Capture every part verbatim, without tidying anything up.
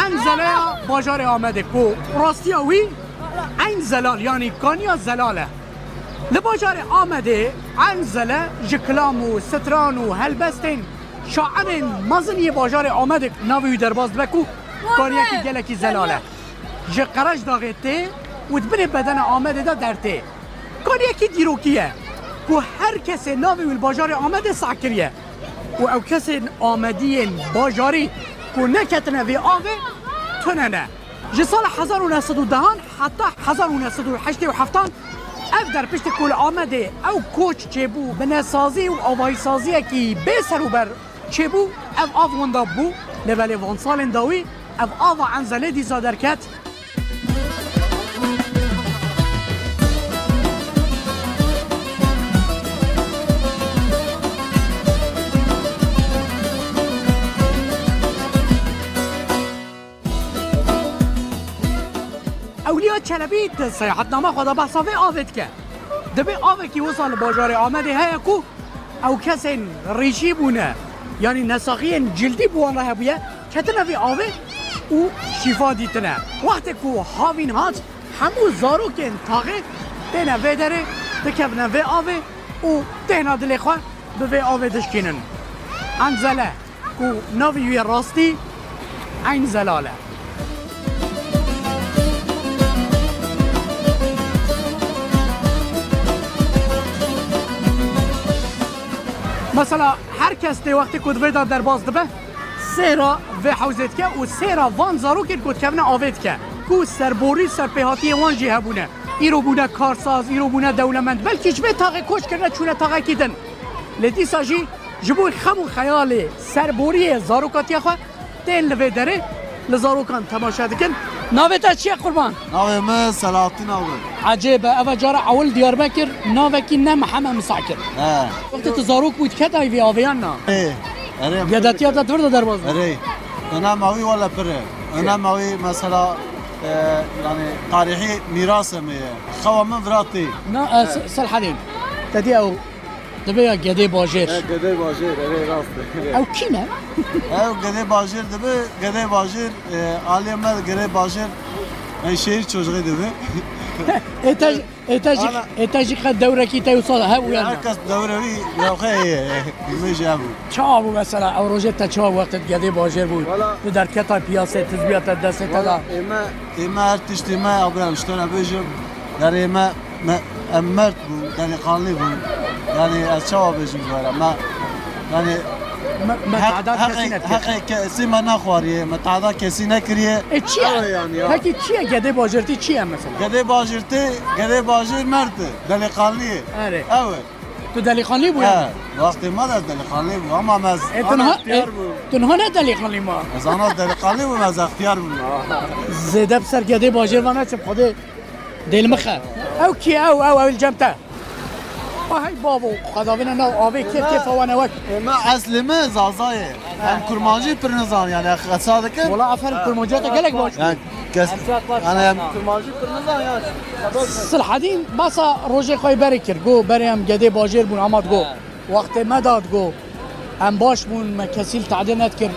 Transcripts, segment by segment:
Eyn Zeleya bajarê Amedê ku rastiya wî Eyn Zelal, yanî Kaniya Zelal e. Li bajarê Amedê Eyn Zele ji kilam û stran û helbestên şairên mezin yê bajarê Amedê navê wî derbas dibe ku kaniyekî gelekî zelal e. Ji Qerejdaxê tê û di binê bedena Amedê de dertê. Kaniyekî dîrokî ye ku her kesê navê wî li bajarê Amedê seh kiriye û ew kesên Amediyên bajarî ku neketine vê avê tune ne. Ji sala hezar û neh sed û dehan heta hezar û neh sed û heştê û heftan ev der piştî ku li Amedê ew koç çêbû, binesazî û avahîsaziyekî bê serûber çêbû, ev av wenda bû, lê belê van salên dawî ev ava Enzelê dîsa derket. Ewliya Çelebî di seyahatnama xwe de behsa vê avê dike. Dibê avekî wisa li bajarê Amedê heye ku ew kesên rîşî bûne, yanî nesaxiyên cildî bi wan re hebûye, ketine vê avê û şîfa dîtine. Wextê ku havîn hat, hemû zarokên taxê têne vê derê, dikevine vê avê û têhna dilê xwe bi vê avê dişkînin. Enzel e. Ku navê wî rastî Eyn Zelal e. Mesela her kes tê wextê ku di vê de derbas dibe, sêra vê hewzê dike û sêra van zarokên ku dikevine avê dike, ku serborî serpêhatiyê wan jî hebûne. Îro bûne karsaz, îro bûne dewlemend. Belkî ji vê taxê koç kirine çûne taxekî din. Lê dîsa jî ji bo xem û xeyalê serboriyê zarokatiya xwe tên li vê derê li zarokan temaşe dikin. Navê te çi ye qurban? Navê min Selahattin abi. Ecêb e, eva cara ewil Diyarbekir navekî ne mihem e, misakir. He. Wextê tu zarok bû, diketayî vê avê yan na? Ê, erê. Gedetiya te di vir de derbas bû? Erê. Önema wî wele pir e. Önema wî mesela, e, yani tarîhî mîrasê me ye. Xewa min vira tê. Na, e, S-, Selhedîn. Te dî ew Dibe ya gedê bajêr. E, gedê bajêr, erê rast e. Ew kî ne? Ew gedê bajêr dibe, gedê bajêr, e, aliyê me gedê bajêr, e, şehir çocuğu dibe. Ê te, ê te jî, Ana- ê te jî qet dewrekî te wisa hebû ya ne? Herkes dewre wî ya xwe ye. Min jî hebû. Çawa bû mesela, ew rojê te çawa wextê gedê bajêr bû? Wala- Tu derketa piyasê, tu zûya te destê te da? Wala ê me, ê me her tiştê me, abra, ji te re bêjim, derê me Me, em merd bûn, delîqanlî bûn. Yani ez çawa bêjim ji we re? Me, yani Me, me heq-, tehda kesî heqê, nekir. Heqê kesî me nexwariye, me tehda kesî nekiriye. E, çi ye? Ew e yani ya. Peki çi ye? Gedê bajêrtî çi ye mesela? Gedê bajêrtî, gedê bajêr merd e, delîqanlî ye. Erê. Ew e. Tu delîqanlî bûye? He, wextê me de delîqanlî bû, ama me ez E, tu niha, e, tu niha ne delîqanlî ma? Ez ana delîqanlî bûm, ez extiyar bûm. Zêde bi ser gedê bajêr ve neçim, Xwedê Dêl mixe. Ew kî ew, ew, ew li cem te. Ah, hey bavo, qedavêne nav avê kêf kêfa wane wek. Ê me eslê me Zaza ye. Em kurmancî pir nizan yani, qesa dikin. Wala aferin, kurmancî te gelek baş. Yani kes, yani em kurmancî pir nizan yani. Silhedîn basa rojê xwe berê kir. Go berê em gedê bajêr bûn, amat go. Wextê me dat go. Em baş bûn, me kesî li tehdê nedikir.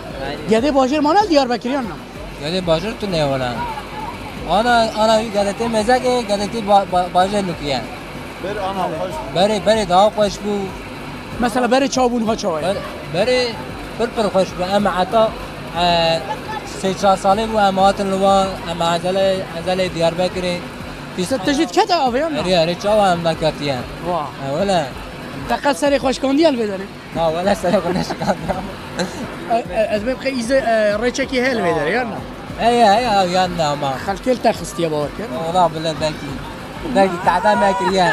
Gedê bajêr mane li Diyarbekir yan na? Gedê bajêr tune ye wele. Ana, ana wî gedetê mezek e, gedetê ba-, ba-, bajêr nûkî ye. Ber ana xweş bû. Berê, berê daha xweş bû. Mesela berê çawa bû, niha çawa ye? Ber-, berê pir pir xweş bû. Em heta, e, sê çar salê bû em hatin li wan, em Ezelê, Ezelê Diyarbekirê. Pîs- Te jî dikete avê yan na? Erê, erê, çawa em neketiye? Wa. E, wele. Te qet serê xwe şikandiye li vê derê? Na, wele serê xwe neşikandiya. E, e, ez bê bixê îzê, e, rêçekî heye li vê derê, yan na? Heye, heye, ew yan na ama. Xelkê li te xistiye, bawer kir. Wela bile belkî, belkî tehda me kiriye.